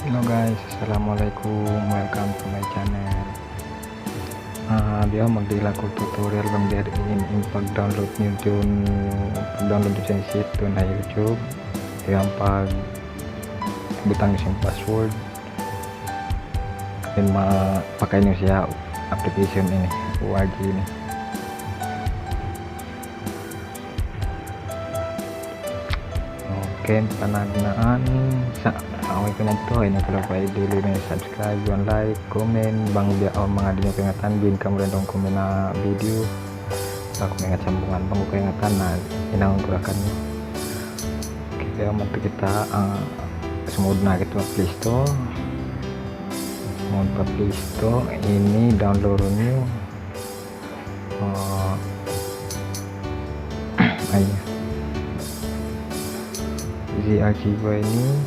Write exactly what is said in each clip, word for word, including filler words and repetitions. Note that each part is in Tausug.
Hello guys, assalamualaikum, welcome to my channel. Ah, biya' magdihil aku tutorial bang biya' diin in pag-download niyu tun, pag-download niyu sin site tun ha YouTube. Yan pagbutang niyu sin password. Then mapakay niyu siya application ini, O R G ini. Okay, panagnaan sa away ko na to, ay niyo pala pa i-delete na subscribe, yan like, comment, bang biya' awn manga di' niyu kaingatan, bin kamu rin tong comment na video. Sa' aku maingat sambungan, bang ku kaingatan na hinangun ku da kaniyu. Okay, kaya madtu kita, ah, sumud na kita pa Play Store. Sumud pa Play Store, ini download niyu. Ah, ay. Z R G Y ini.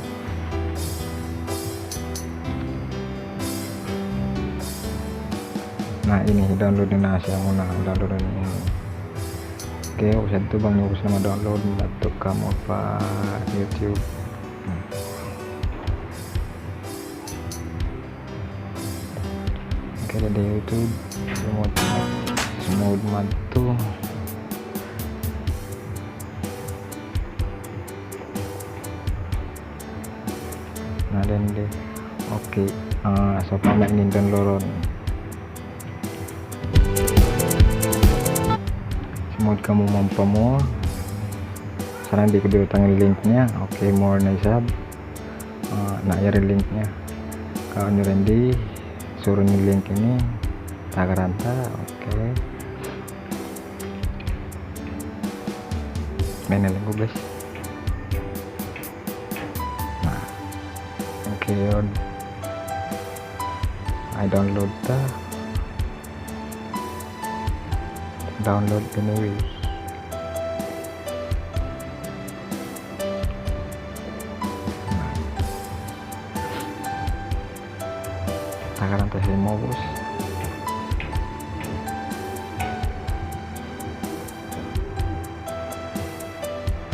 Na, ini, download na siya muna. Download na ini. Okay, ubus yadtu bang ubus na ma-download, madtu kamu pa YouTube. Hmm. Okay, da YouTube. Sumud, sumud madtu. Na, then di. Okay. Ah, so, pama ini download. Sumud kamu mampa mu. Sana di' ku biyutang in link niya. Okay, more na isab. Ah, na, yari link niya. Kaun niyu rin di, suru niyu link ini. Tagaran ta, okay. Main na link ku, guys. Na. Okay, yun. Ay, download ta. Download anyway. Tagaran ta siya maubus.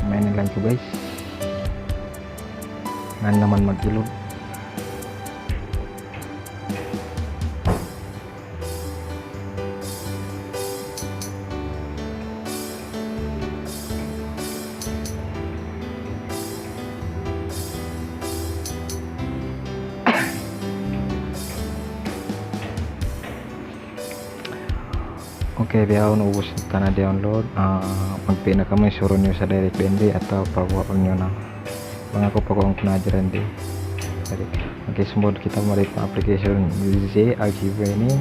Main na lang siya, guys. Ngan naman mag-ilud. Okay, bihaun ubus ta na download. Ah, magpinda kamu, isuru niyu sa direct dindi atawa paguwaun niyu na. Bang aku, paguwaun ku na hadja dindi. Jadi, okay, sumud kita mari pa application Z R G Y ini.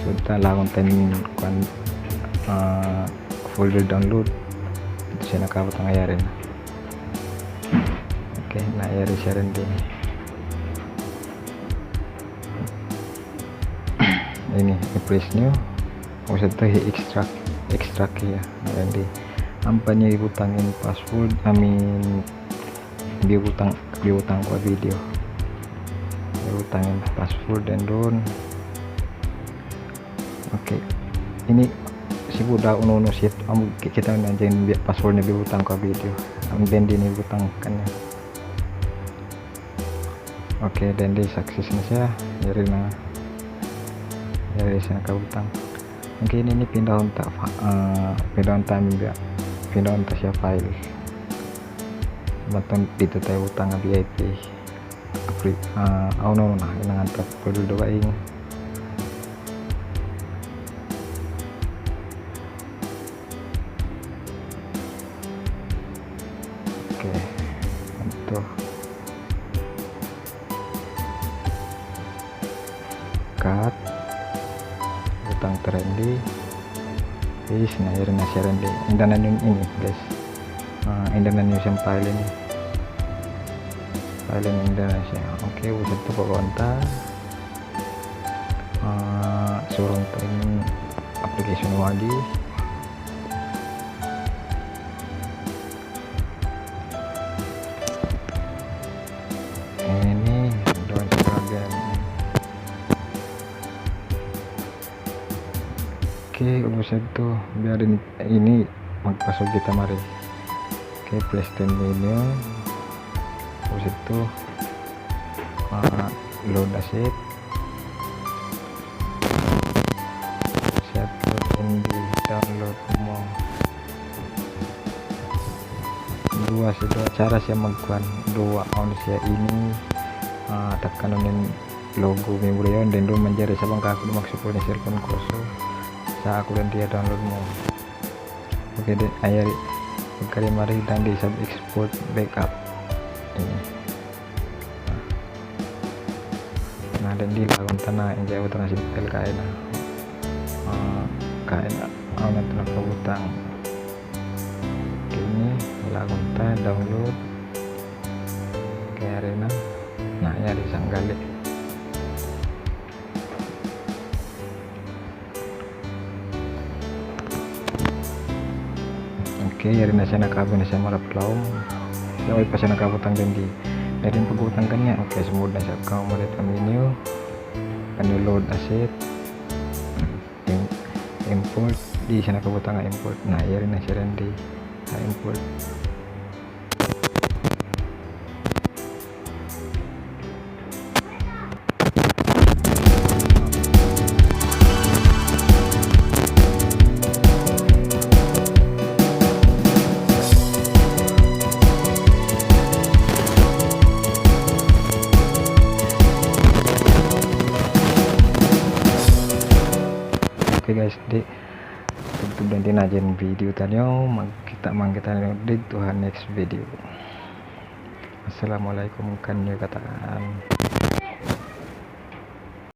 So, ta laung ta in kuwan, ah, folder download. Ito siya nakabutang, yari na. Okay, na, yari siya dindi. Ini, i-press niyu. Ubus yadtu, i-extract, extract siya. Yari dindi. Ampa niyu ibutang in password, I mean, biyutang, biyutang ku ha video. Biyutang in password, then dun. Okay. Ini sibu' da unu-unu siya, amu ki-, kita' na hadja in bi-, password niya biyutang ku ha video. Amu dindi ini butang kaniya. Okay, dindi, success na siya. Yari na. Yari siya nakabutang. Okay, ini, ini pindahun ta fa-, ah, pindahun ta amu biya'. Pindahun ta siya file. Matun didtu ta butang V I P. Free, ah, awn na, awn na. Hinangan ta pa dugaing. Okay. Ito. Cut. Butang ta dindi. Paste na, yari na siya dindi. Indanan niyu ini, guys. Ah, indanan niyu siya file ini. File ini, indanan siya. Okay, ubus yadtu paguwaun ta. Ah, surun ta in application wagi. Ini, don't problem. Okay, ubus yadtu, biya' diin ini, magpasud kita mari. Okay, Play Store menu. Ubus yadtu, Ah, load asset. Siya load M B, download mo. Duwa siya, duwa cara siya magkuan. Duwa, awn siya ini, ah, takkanun in logo memory yaun, then duun manjari sa' bang kaku' di' magsukul in cellphone ku, so, sa' aku dan dia download mo. Okay, di', ayari. Pagka di' mari dan di' sab export backup. Ini. Na, then di' lagun ta na, enjoy ta na simple kaina. Ah, kaina, awn na ta nakabutang. Okay, ini, lagun ta, download. Okay, yari na. Na, yari sanggali. Okay, yari na siya, nakaabut na siya mari ha lawm. Siya way pa siya nakabutang dan di'. Yari in pagbutang kaniya. Okay, sumud na siya. Kaw mari ha menu. Kaniya load asset. Im-, import. Di' siya nakabutang ha import. Na, yari na siya dan di'. Ha import. Okay guys, di', tubtub dayn di na in video taniyu, magkita' man kita didtu ha next video. Assalamualaikum kaniyu katān.